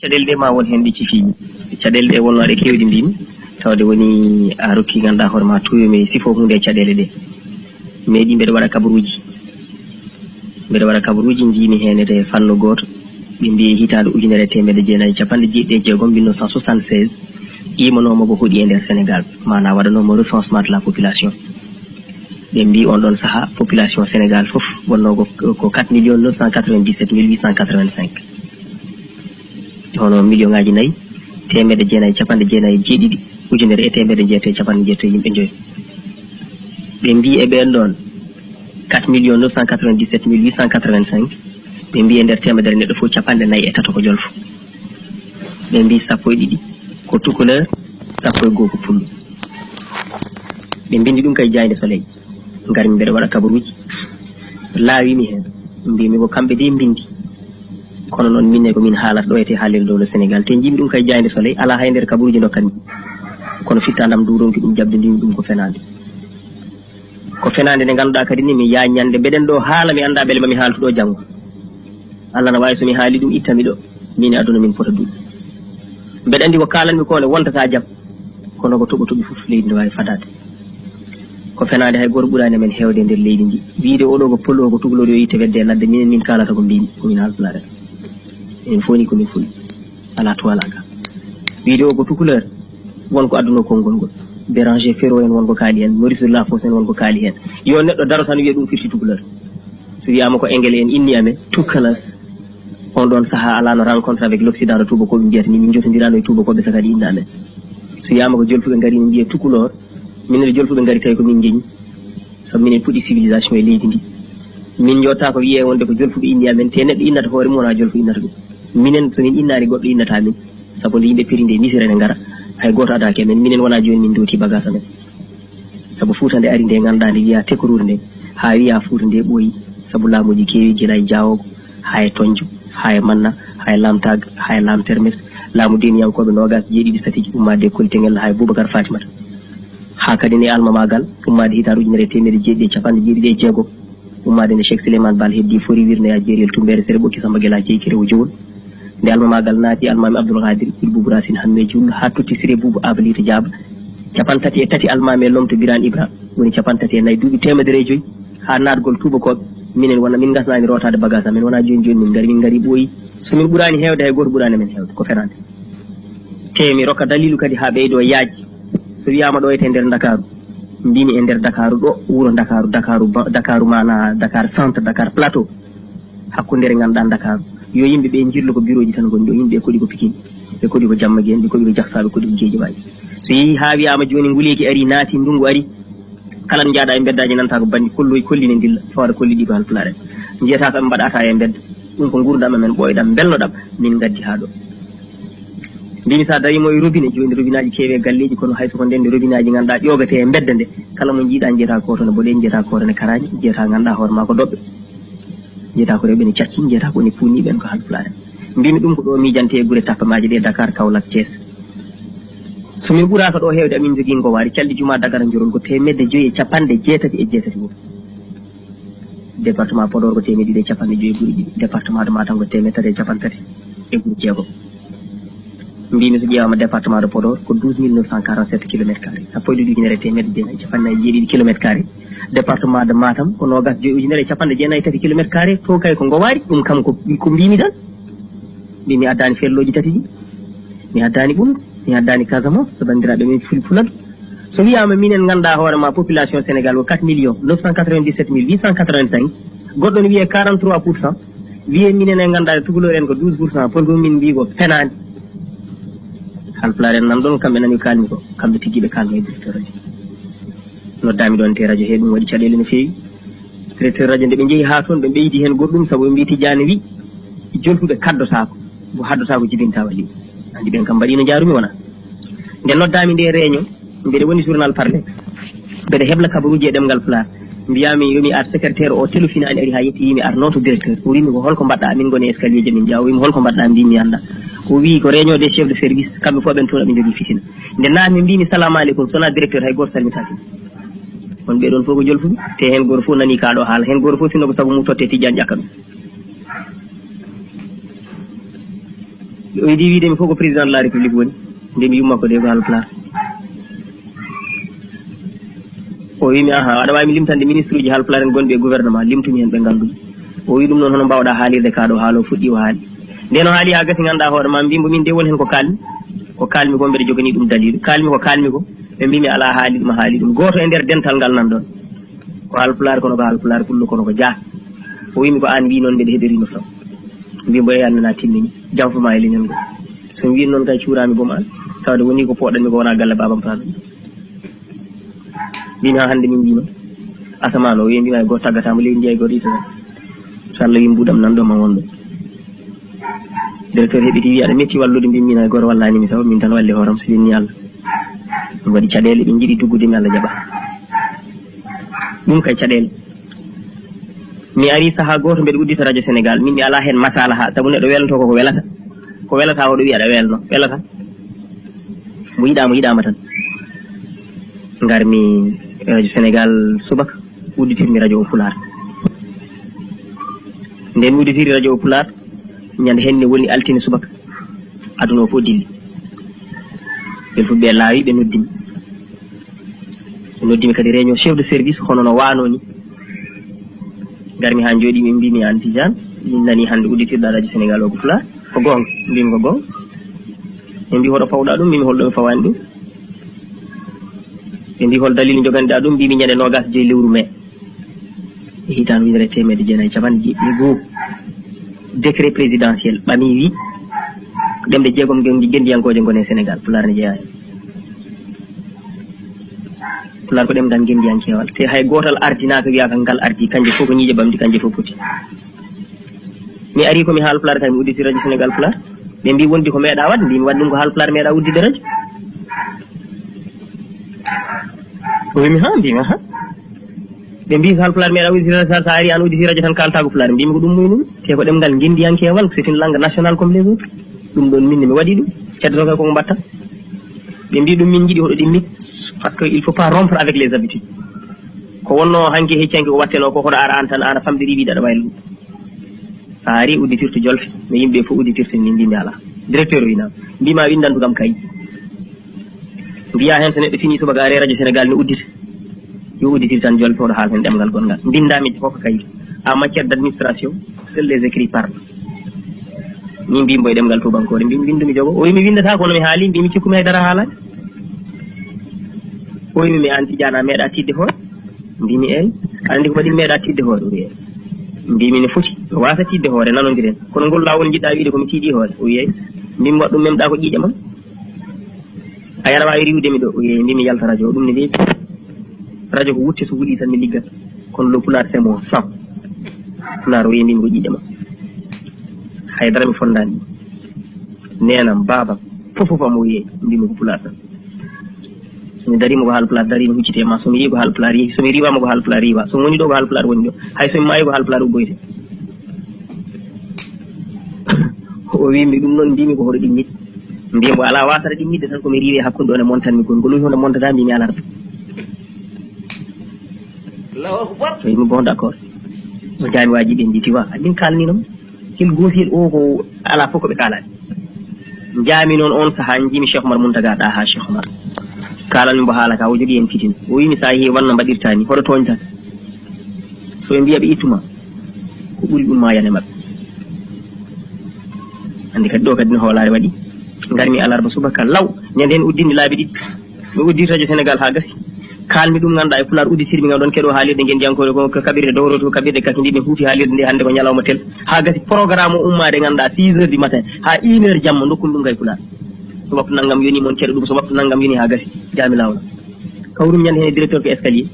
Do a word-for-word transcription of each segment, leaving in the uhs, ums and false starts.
Caɗeele ɗe ma won heen ɗe cifiiji. Caɗeele ɗe wonno aɗa keewɗi mbimi, tawde woni a rokki ganduɗa hoore ma tuyo mi sifo hunde e caɗeele ɗe. Meeɗi mbeɗa waɗa kabaruuji. Mbeɗa waɗa kabaruuji, njimi heen e fannu gooto. Ɓe mbi hitaande ujunere e teemedde jeenayi e capanɗe jeeɗiɗi e jeegom, mille neuf cent soixante-seize, qimanooma ko hoɗi e nder Sénégal. Maanaa waɗanooma recensement de la population. Ɓe mbi on ɗon saha population Sénégal fof wonno ko, ko quatre millions neuf cent quatre-vingt-dix-sept mille huit cent quatre-vingt-cinq. Hono million ngaji nayi, teemedde jeenayi, capanɗe jeenayi e jeeɗiɗi, ujunere e teemedde jeetati e capanɗe jeetati yimɓe joyi. Ɓe mbi e ɓen ɗon quatre millions neuf cent quatre-vingt-dix-sept mille huit cent quatre-vingt-cinq, ɓe mbi e nder teemedere neɗɗo fof capanɗe nayi e tato ko jolfo. Ɓe mbi sappo e ɗiɗi ko tukuleur, sappo e goo ko pullo. Ɓe mbindi ɗum kay Jaaynde Soleil. Ngarmi mbeɗa waɗa kabaruuji. Laawimi heen. Mbimi ko kamɓe de mbindi. Kono noon min ne ko min haalata ɗo etee haalirde dowla Sénégal. Te njimi ɗum kay Jaaynde Soleil, alaa hay nder kabaruuji ndokkanmi. Kono fittandam du ronki ɗum jaɓde, mbimi ɗum ko fenaande. Ko fenaande nde ngannduɗaa kadi ni mi yaa ñande mbeɗen ɗo haala mi annda beele mami haaltu ɗo janngo. Allah na waawi so mi haali ɗum ittami ɗo. Min e aduna min pota duuɓi. Mbeɗa anndi ko kaalanmi ko ne wontata jam. Kono ko toɓo toɓi fof leydi ne waawi fadaade. Ko fenaande hay gooto ɓuraani men heewde e nder leydi ndi. Wiide oɗo ko polo ko tukulor yo itte wedde e ladde minen min kaalata ko mbimi ko min haalpulaar en. Minen fof ni ko min fulɓe. Alaa tuwalaa ga. Wiide o ko tukuleur won ko adduno konngol ngol. Béranger Ferro en won ko kaali heen, Maurice de la Fosse en won ko kaali heen. Yo neɗɗo daro tan wiya ɗum firti tukuleur. So wiyaama ko engele en inni amen tukuleur, on ɗon saha alano rencontre avec l'Occident no tuubakooɓe mbiyata ni min jotondirano e tuubakooɓe saka ɗi inna amen. So wiyaama ko jolfuɓe ngari min mbiya tukulor, minen e jolfuɓe ngari tawi ko min njeñi. Sabu minen puɗɗi civilisation e leydi ndi. Min jotta ko wiye wonde ko jolfuɓe inni amen, te neɗɗo innata hoore mum wona jolfo innata ɗum. Minen so min innani goɗɗo innata min. Sabu nde yimɓe piri nde misira ne ngara, hay gooto adaaki amen. Minen wona jooni min dowti bagage amen. Sabu Fuuta nde ari nde ngannduɗaa nde wiya tekorure nde, haa wiya Fuuta nde ɓooyi. Sabu laamuuji keewi gila e Jaawogo, haa e Tonjo, haa e Manna, haa e Lamtag, haa e Lamtermes, laamu diiniyankooɓe noogaas e jeeɗiɗi satiiji ummaade e Kolitengel haa e Boubacar Fatimata. Haa kadi ne almamaagal ummaade hitaande ujunere e teemedde jeeɗiɗi e capanɗe jeeɗiɗi e jeego, ummaade nde Cheikh Souleymane Baal heddi fori wirnde haa Jeeriyel Tumbeere Sere Ɓokki Samba Gela Jeyi Kerewo Jowol. Nde almamaagal naati, almaami Abdoul Qadir Ɓuri Buubu Racine Hamme Juul haa totti Sire Buubu Abalita Jaaba, capanɗe tati e tati almaami e lomto Birane Ibra, woni capanɗe tati e nayi duuɓi teemedere e joyi, haa naatgol tuubakooɓe, minen wona, min ngasnaani rootaade bagage amen, wona jooni jooni min ngari, min ngari ɓooyi. So min ɓuraani heewde, hay gooto ɓuraani amen heewde, ko fenaande. Te mi rokka daliilu kadi haa ɓeydoo yaaj. So wiyaama ɗo etee nder Ndakaaru, mbimi e nder Ndakaaru ɗo, wuro Ndakaaru, Ndakaaru ba-, Ndakaaru maanaa Dakar Centre, Dakar Plateau, hakkundeere ngannduɗaa Ndakaaru. Yo yimɓe ɓe njirlo ko birooji tan ngoni ɗo, yimɓe ɓe koɗi ko Pikine, ɓe koɗi ko Jamma Geen, ɓe koɗi ko Jahsa, ɓe koɗi ko Geejawaay. So yehii haa wiyaama jooni nguleeki arii, naati, ndunngu arii, kala ɗo njahɗaa e mbeddaaji nanta ko banndi kolloy kolli ne ndilla, fawata kolli ɗi ko haalpulaar en. Njiyataa ko ɓe mbaɗata e mbedda. Ɗum ko nguurndam amen ɓooyɗam, mbelnoɗam, min ngaddi haa ɗo. Mbimi so a darima e robinet, jooni robinaaji keewi e galleeji, kono hay so ko ndende robinaaji ngannduɗaa ƴoogete e mbedda nde, kala mo njiiɗaa njiyataa ko gooto ne boɗeejo, njiyataa ko gooto ne karaani, njiyataa ngannduɗaa hoore maa ko doɓɓe. Njiyataa ko rewɓe ne cacci, njiyataa ko ne puuni, ɓen ko haalpulaar en. Mbimi ɗum ko ɗo miijantee e gure tappamaaje ɗe, Dakar, Kaolack, Thiès. So min ɓuraaka ɗo heewde, amin njogii Ngowaari, calɗi jumaa Dagana njorol ko teemedde joyi e capanɗe jeetati e jeetati wuro. Département Podor ko teemedde ɗiɗi e capanɗe joyi e gure ɗiɗi. Département de Matam ko teemedde tati e capanɗe tati e gure jeegom. Mbimi so ƴeewaama département de Podor ko douze mille neuf cent quarante-sept kilomètres carrés. Sappo e ɗiɗi ujunere e teemedde jeenayi e capanɗe nayi e jeeɗiɗi kilomètres carrés. Département de Matam ko noogaas joyi ujunere e capanɗe jeenayi e tati kilomètres carrés. To kay ko Ngowaari, ɗum kam ko, ko mbimi tan. Mbimi addaani feerlooji tati ɗi. Mi addaani Ɓullo, mi addaani Casamance, to banndiraaɓe men ful-, Fuladu. So wiyaama minen ngannduɗaa hoore maa population Sénégal ko quatre millions neuf cent quatre-vingt-dix-sept mille huit cent quatre-vingt-cinq, goɗɗo ne wiyee quarante-trois pour cent, wiyee minen en ngannduɗaa tukulor en ko douze pour cent, kono ɗum min mbii ko fenaande. Haalpulaar en nan ɗon, kamɓe nani ko kaalmi ko, kamɓe tigi ɓe kaalmi e directeur radio. Noddaami ɗon te radio he, ɗum waɗi caɗeele no feewi. Directeur radio nde ɓe njehi haa toon, ɓe ɓeydi heen goɗɗum, sabu ɓe mbii Tijjaani wi, jolfuɓe kaddotaako, ko haddotaako jibinta walli. Anndi ɓen kam mbaɗi no njaarumi wona. Nde noddaami nde réunion, mbeɗa woni journal parlé. Mbeɗa hebla kabaruuji e ɗemngal Pulaar. Mbiyaami yo mi ar secrétaire o telefinaani ari haa yetti, wiimi ar nooto directeur. O wiimi ko holko mbaɗɗaa, amin ngoni e escalier ji, min njaha. O wiimi holko mbaɗɗaa, mbiimi mi anndaa. O wii ko réunion des chefs de service, kamɓe fof ɓen toon aɓe njogii fitina. Nde naatmi mbiimi salaamu aleykum, so wonaa directeur hay gooto salmitaaki. On ɓee ɗoon fof ko jolfuɓe, te heen gooto fof nanii kaa ɗoo haala. Heen gooto fof sinno ko sabu mum tottee Tijjaan ƴakka ɗum. O yiɗi wiide mi fof ko président de la république woni, nde mi yumma ko de ko Haalpulaar. O wiimi, aha, aɗa waawi mi limtande ministre uji Haalpulaar en gonɓe e gouvernement, limtumi heen ɓe nganndu. O wii ɗum noon, hono mbaawɗaa haalirde kaa ɗo haala o fuɗɗi o haali. Ndeen o haali haa gasi, ngannduɗaa hoore ma, mbiimi mbo min de woni heen ko kaalmi. Ko kaalmi ko mbeɗa joganii ɗum daliilu. Kaalmi ko kaalmi ko, ɓe mbiimi alaa haali ɗum a haali ɗum. Gooto e nder dental ngal nan ɗoon. Ko Haalpulaar kono ko Haalpulaar, Pullo kono ko Jaas. O wiimi ko aan wii noon mbeɗa heɗori no few. Mbiimi mbo eey, aan nana timmini. Janfo ma e leñol ngol. So mi wiin noon kay cuuraami boom aan. Tawde wonii ko pooɗanmi ko wonaa galle baabam paaɗum. Mbiimi haa hannde min njiima. Asamaan o wiyi mbiima e gooto taggataama, leydi ndi e gooto ittata. So Allah wiyi mbuuɗam nan ɗo ma won ɗo. Directeur heɓiti wiyi aɗa metti wallude, mbiimi min hay gooto wallaani mi taw, min tan walli hooram so winni Allah. Ɗum waɗi caɗeele, ɓe njiɗi duggude mi Allah jaɓa. Ɗum kay caɗeele. Mi ari sahaa gooto mbeɗa uddita radio Sénégal, min mi alaa heen masalaha, sabu neɗɗo welnto ko ko welata. Ko welata o ɗo wiya aɗa welno, welata. Mo yiɗaa, mo yiɗaama tan. Ngarmi radio Sénégal subaka, udditirmi radio o Pulaar. Nde mi udditiri radio o Pulaar, ñande henne woni altine subaka, aduna o fof dilli. Ɓe fof ɓe laawi, ɓe noddimi. Ɓe noddimi kadi réunion chef de service, hono no waano ni. Ngarmi haa njooɗi, ɓe mbiimi, "Aan Tijaan, min nani hannde udditirɗaa radio Sénégal o ko Pulaar." "Ko goonga?" Mbiimi, "Ko goonga." Ɓe mbii, "Hoɗo pawɗaa ɗum?" Mbiimi, "Holɗo mi fawaani ɗum?" Ɓe mbii, "Hol daliil njoganiɗaa ɗum?" Mbiimi, "Ñande noogaas e joy lewru mee, e hitaande ujunere e teemedde jeenayi e capanɗe jeeɗiɗi e goo, décret présidentiel ɓamii, wii ko ɗemɗe jeegom ngen-, ngenndiyankooje ngoni e Sénégal, Pulaar ne jeyaa heen." Pulaar ko ɗemngal ngenndiyankeewal. Te hay gootal ardinaaka wiyaaka ngal ardii, kanje fof ko ñiiƴe ɓamɗi, kanje fof poti. Mi arii ko mi Haalpulaar kay, mi udditi radio Sénégal Pulaar. Ɓe mbii wonde ko meeɗaa waɗ, mbii mi waɗ ɗum ko Haalpulaar meeɗaa udditde radio. O wiimi, "Ha?" Mbiimi, "Aha." Ɓe mbii ko Haalpulaar meeɗaa udditde radio, so a arii aan udditi radio tan kaaltaa ko Pulaar. Mbiimi ko ɗum muynumi. Te ko ɗemngal ngenndiyankeewal, c'est une langue nationale comme les autres. Ɗum ɗoon min ne mi waɗi ɗum. Heddotoo kay ko ko mbaɗta. Ɓe mbii ɗum min njiɗi hoɗo ɗimmit, parce que il faut pas rompre avec les habitudes. Ko wonnoo hanki hecci hanki ko waɗtenoo ko, hoɗo ara aan tan, aan a famɗiri wiide aɗa waawi ɗum. A arii udditirto jolfe, no yimɓe fof udditirta ni, mbiimi alaa. Directeur o wiyi naam. Mbiimi a winndantu kam kayit. Mbiyaa heen so neɗɗo finii subaka ari radio Sénégal ne uddita. Yo udditir tan jolfe, hoɗo haala heen ɗemngal gonngal. Mbinndaa mi fof ko kayit. En matière d'administration, seuls les écrits parlent. Min mbiimi mbo e ɗemngal tuubankoore, mbiimi winndu mi jogo. O wiimi winndata, kono mi haali, mbiimi cikkumi hay dara haalaani. O wiimi mi aan Tijaan a meeɗaa tiiɗde hoore? Mbiimi eey. Aɗa anndi ko waɗi mi meeɗaa tiiɗde hoore? O wiyi eey. Mbiimi ne foti, mi waasa tiiɗde hoore, nanondiren. Kono ngol laawol njiɗɗaa wiide ko mi tiiɗi hoore? O wiyi eey. Mbiimi waɗ ɗum memɗaa ko ƴiiƴe ma. A yara waawi riiwde mi ɗo? O wiyi eey. Mbiimi yalta radio, ɗum ne weeɓi. Radio ko wutte, so wuɗii tan mi liggata. Kono le pulaar c'est mon sang. Pulaar o wiyi mbiimi ko ƴiiƴe ma. Hay dara mi fonndaani. Neenam, baabam, fof fof am o wiyi eey. Mbiimi ko pulaar tan. So mi dariima ko Haalpulaar darii, mi hucciti e ma. So mi yii ko Haalpulaar yii, so mi riiwaama ko Haalpulaar riiwa. So mi woni ɗo ko Haalpulaar woni ɗo. Hay so mi maayi ko Haalpulaar ubboyte. O wiimi ɗum noon mbiimi ko hoɗo ɗimmit. Mbiimi mbo alaa waasata ɗimmitde tan ko mi riiwi e hakkunde on e montan mi kon. Ko ɗum hono montata mbiimi alarba. Allahu Akbar. O wiimi bon d'accord. O jaami waaji ɓe ndi tiwa. Min kaalni noon. Hil goosiyel o ko alaa fof ko ɓe kaalaani. Njaami noon oon sahaa, njiimi Cheikh Oumar Mountaga Daha Cheikh Oumar. Kaalan mbo haala ka, o jogii heen fitina. O wiimi so a yehii wonno mbaɗirtaa ni, hoɗo tooñtaa. So ɓe mbiya ɓe ittuma, ko ɓuri ɗum ma yane maɓɓe. Anndi kadi ɗo kadi no hoolaare waɗi. Ngarmi alarba subaka law, ñande heen udditmi laabi ɗiɗi. Mi udditi radio Sénégal haa gasi. Kaalmi ɗum ngannduɗaa e pulaar udditirmi ngam ɗoon keɗo haalirde ngenndiyankooje ko ko kaɓirɗe dowroto, ko kaɓirɗe kaki ndi ɓe huufi haalirde nde hannde ko ñalawma tel. Haa gasi programme o ummaade ngannduɗaa six heures du matin haa une heure jamma ndokkumi ɗum kay pulaar. So waktu nanngam yoni mon keɗo ɗum, so waktu nanngam yoni haa gasi. Jaami laawol. Kawrum ñande heen e directeur ko escalier.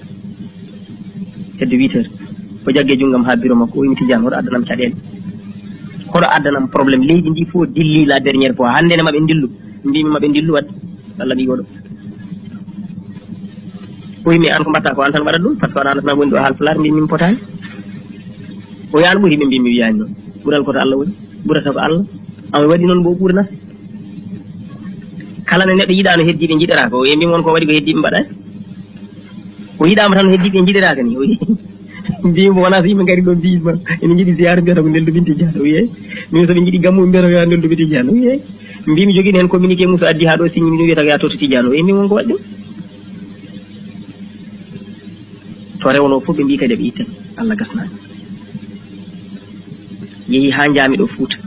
Hedde huit heures. O jaggi e junngam haa bureau makko, o wiimi Tijaan, hoɗo addanam caɗeele. Hoɗo addanam problème. Leydi ndi fof dilli la dernière fois. Hannde ne maɓe ndillu. Mbiimi maɓe ndillu waɗde. Allah ɓii oɗo. O wiimi aan ko mbaɗta ko aan tan waɗat ɗum, parce que on anatana woni ɗo Haalpulaar, mbiimi mi potaani. O wiyi aan ɓuri, ɓe mbiimi mi wiyaani noon. Ɓural ko to Allah woni. Ɓurata ko Allah. Ama waɗi noon mbo ɓuri nafde. Kala no neɗɗo yiɗaa no heddiiɓe njiɗaraa ko, o wiyi mbiimi on ko waɗi ko heddiiɓe mbaɗaani. O yiɗaama tan no heddiiɓe njiɗiraaka ni. O wiyi Mbimi mo, wonaa so yimɓe ngari ɗo mbiyi ma ene njiɗi ziyaara, mbiyata ko neldu min Tijjaan. O wiye, min so ɓe njiɗi gammu, mbiyata ko yaa neldu min Tijjaan. O wiye, mbimi jogiiɗo heen communiqué mum, so addi haa ɗo signi, min mbiyata ko yaa totto Tijjaan. O wiye, mbimi won ko waɗi ɗum. To rewno fof ɓe mbi kadi ɓe ittani. Allah gasnaani. Yehi haa njaami ɗo Fuuta.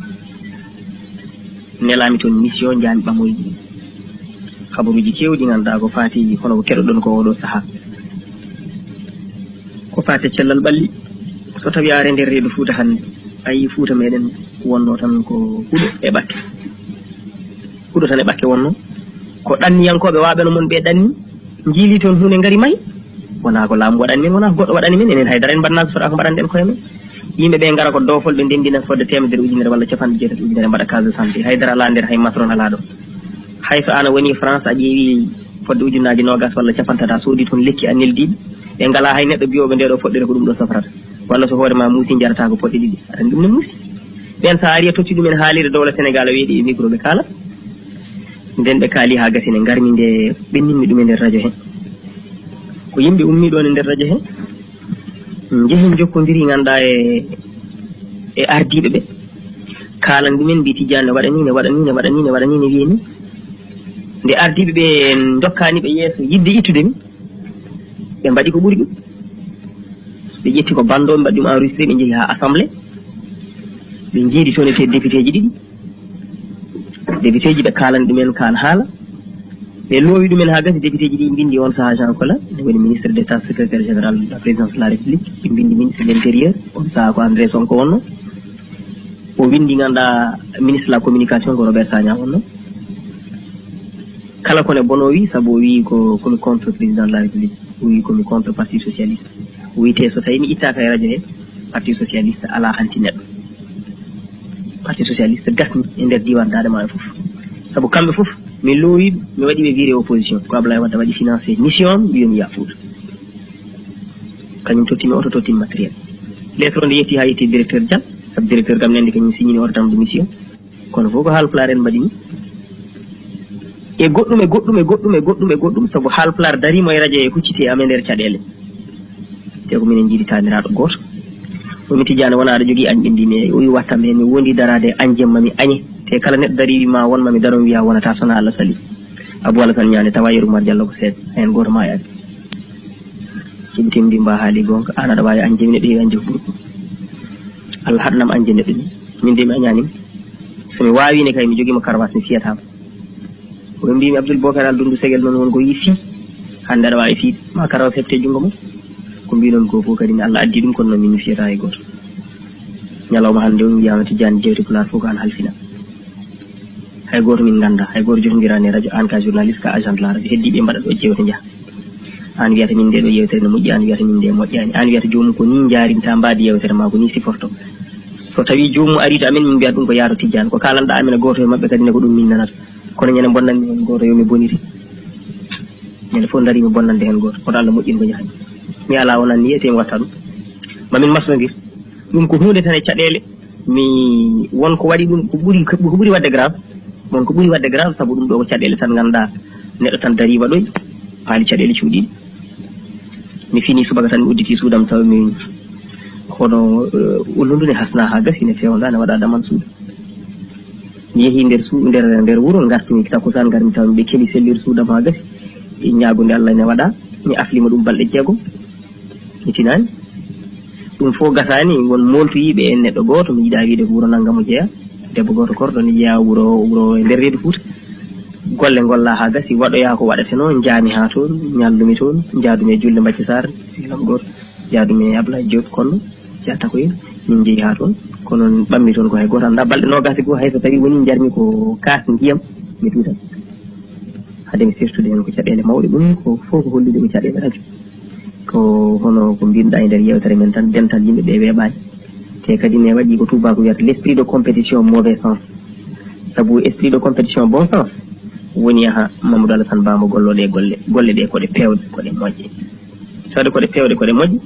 Nelaami toon mission, njaami ɓamoyde ɗi. Habaruuji keewɗi ngannduɗaa ko faati, hono ko keɗoɗon ko oɗo sahaa. Ko faati e cellal ɓalli. So tawi are nder reedu Fuuta hannde, a yii Fuuta meɗen wonno tan ko huɗo e ɓakke. Huɗo tan e ɓakke wonno. Ko ɗanniyankooɓe waaɓe no mon ɓe ɗanni, njiili toon huunde ngari mahi. Wonaa ko laamu waɗani men, wonaa ko goɗɗo waɗani men, enen haydara en mbaɗnaa so soɗaa ko mbaɗanɗen koye men. Yimɓe ɓe ngara ko doofol, ɓe ndenndina fodde teemedere ujunere walla capanɗe jeetati ujunere mbaɗa case de santé. Haydara alaa nder, hay matron alaa ɗo. Hay so aan a woni France, a ƴeewi fodde ujunnaaji noogas walla capanɗe tati, a soodi toon lekki, a neldiiɓe. Ɓe ngalaa hay neɗɗo biyooɓe nde ɗo foɗɗere ko ɗum ɗo safrata. Walla so hoore ma muusi, njarataa ko poɗɗe ɗiɗi. Aɗa anndi ɗum ne muusi. Ɓeen so a ari a totti ɗumen haalirde dowla Sénégal, a weeɗi e micro ɓe kaala. Nden ɓe kaali haa gasi ne ngarmi nde ɓennimmi ɗum e nder radio he. Ko yimɓe ummi ɗon e nder radio he, njehi njokkondiri ngannduɗaa e, e ardiiɓe ɓe. Kaalan ɗumen mbi Tijjaan ne waɗa ni, ne waɗa ni, ne waɗa ni, ne waɗa ni, ne wiye ni. Nde ardiiɓe ɓe ndokkaani ɓe yeeso yiɗde ittude mi, ɓe mbaɗi ko ɓuri ɗum. Ɓe ƴetti ko banndo, ɓe mbaɗi ɗum enregistré, ɓe njehi haa assemblée. Ɓe njiidi toon e te député ji ɗiɗi. Député ji ɓe kaalani ɗumen kaan haala. Ɓe loowi ɗumen haa gasi, député ji ɗi mbindi on sahaa Jean Collin, woni ministre d'État, secrétaire général de la présidence de la République. Ɓe mbindi ministre de l'Intérieur, on sahaa ko André Sonko wonno. O windi ngannduɗaa ministre de la communication ko Robert Sagna wonno. Kala ko ne bono o wi, sabu o wi ko, komi contre président de la République, o wi komi contre parti socialiste. O wi te so tawi mi ittaaka e radio he, parti socialiste alaa hanti neɗɗo. Parti socialiste gasni e nder diiwaan Daande Maayo fof. Sabu kamɓe fof, mi loowi, mi waɗi ɓe viré opposition. Ko Ablaye Wade waɗi financé mission, mbiyomi yaa Fuuta. Kañum tottimi oto, tottimi matériel. Lettre o nde yetti haa yetti directeur Dial, sabu directeur kam nende kañum signini oto tan de mission. Kono fof ko Haalpulaar en mbaɗi ni. E goɗɗum, e goɗɗum, e goɗɗum, e goɗɗum, e goɗɗum, sabu Haalpulaar dariima e radio e hucciti e amen nder caɗeele. Te ko minen njiɗi taaniraaɗo gooto. O mi Tijjaani wonaa aɗa jogii añ ɓenndini e o wi wattam heen mi wondi daraade e añjem ma mi añe. Te kala neɗɗo darii wi ma won ma mi daron wiya wonata sona Allah sali. Abou Alassane Ñaane tawa Yero Umar Diallo ko seeɗa. Heen gooto maayaani. Ciɓitin mbi mba haali goonga, aan aɗa waawi añje mi neɗɗo heewi añje ko ɓuri ɗum. Allah haɗanam añje neɗɗo ni. Min de mi añaani. So mi waawii ne kay mi jogiima karawaas mi fiyataama. Ko ɓe mbimi Abdoul Bocar Al Dundu Segel noon won ko yi fii. Hannde aɗa waawi fiide. Ma karawaas heɓte junngo mum. Ko mbinon ko fof kadi ne Allah addi ɗum kono noon min mi fiyata hay gooto. Ñalawma hannde o mi wiyaama Tijjaani jewte Pulaar fof ko aan halfina. Hay gooto min ngannda, hay gooto jotondiraani e radio, aan ka journaliste, ka agent de la radio, heddiiɓe mbaɗa ɗo jewte njaha. Aan wiyata min nde ɗo yewtere ne moƴƴi, aan wiyata min nde moƴƴaani, aan wiyata joomum ko ni njaarinta mbaadi yewtere ma ko ni siforto. So tawi joomum ari to amen min mbiyata ɗum ko yaato Tijjaani, ko kaalanɗa amen e gooto e maɓɓe kadi ne ko ɗum min nanata. Kono ñande bonnanmi heen gooto yo mi bonire. Ñande fof darii mi bonnande heen gooto, kono Allah moƴƴin ko njahani. Mi alaa o nanni e te mi watta ɗum. Ma min masnondir. Ɗum ko huunde tan e caɗeele. Mi won ko waɗi ɗum ko ɓuri, ko ɓuri waɗde grave. Won ko ɓuri waɗde grave sabu ɗum ɗo ko caɗeele tan ngannduɗaa neɗɗo tan darii waɗoyi paali caɗeele cuuɗiiɗe. Mi fini subaka tan mi udditi suudam taw mi hono eh, ullundu ne hasna haa gasi ne feewnda ne waɗa damal suudu. Mi yehi nder su nder nder wuro ngartumi takkusaan ngarmi taw ɓe keli sellir suudam haa gasi. E ñaagunde Allah ne waɗa mi aflima ɗum balɗe jeegom. Mi tinaani. Ɗum fof gasaani, won mooltoyiiɓe en neɗɗo gooto, mi yiɗaa wiide ko wuro nannga mo jeyaa. Debbo gooto korɗo ne jeyaa wuro, wuro e nder reedu Fuuta. Golle ngolla haa gasi, waɗoyaa ko waɗatenoo, njaami haa toon, ñallumi toon, njaadumi e Julle Mbacce Sarr, sehlam gooto, njaadumi e Ablaye Diop Kollo, Dia Takoyel, min njehi haa toon. Kono ɓammi toon ko hay gooto anndaa, balɗe noogaas e goo, hay so tawii wonii njarmi ko kaas ndiyam, mi tuutat. Hade mi sirtude heen ko caɗeele mawɗe, ɗum ko fof ko hollude ko caɗeele radio. Ko hono ko mbinɗa e nder yewtere men tan, dental yimɓe ɓe weeɓaani. Te kadi ne waɗi ko tubaako wiyata l'esprit de compétition mauvais sens. Sabu esprit de compétition bon sens woni aha Mamadou Alassane Ba mo golloɗe golle. Golle ɗe ko ɗe peewɗe, ko ɗe moƴƴe. Tawde ko ɗe peewɗe, ko ɗe moƴƴe.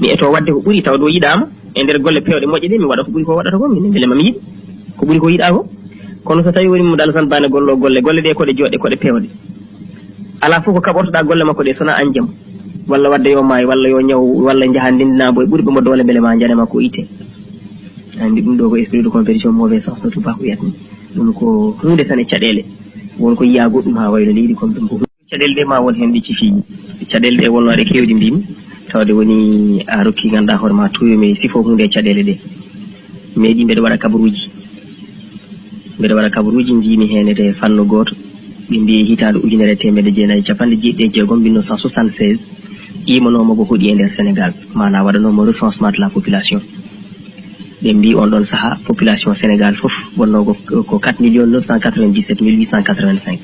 Mi eto waɗde ko ɓuri tawde o yiɗaama e nder golle peewɗe moƴƴe ɗe mi waɗa ko ɓuri ko waɗata ko min mbele mami yiɗ ko ɓuri ko yiɗa ko. Kono so tawi woni Mamadou Alassane Ba ne gollo golle, golle ɗe ko ɗe joɗɗe, ko ɗe peewɗe. Alaa fof ko kaɓortoɗa golle makko ɗe sona an jam. Walla wadde yo maayo, walla yo ñaw, walla njaha ndendinaa mbo e ɓurɓe mo doole, mbele ma njaɗe makko itte. Anndi ɗum ɗo ko esprit de compétition, mauvais sens no tubaaku wiyata ni. Ɗum ko huunde tan e caɗeele. Won ko yiya goɗɗum haa wayno leydi, kono ɗum ko huunde. Caɗeele ɗe ma won heen ɗi cifiiji. Caɗeele ɗe wonno aɗa keewdi mbimi. Tawde woni a rokki ngannduɗaa hoore ma tuuyo mi sifo huunde e caɗeele ɗe. Meeɗi mbeɗa waɗa kabaruuji. Mbeɗa waɗa kabaruuji, njiimi heen e fannu gooto. Ɓe mbiyi hitaande ujunere e teemedde jeenayi e capanɗe jeeɗiɗi e jeegom, mille neuf cent soixante-seize, qiimanooma ko hoɗi e nder Sénégal, maanaa waɗanooma recensement de la population. Ɓe mbiyi on ɗon sahaa, population Sénégal fof wonnoo ko, ko quatre millions neuf cent quatre-vingt-dix-sept mille huit cent quatre-vingt-cinq.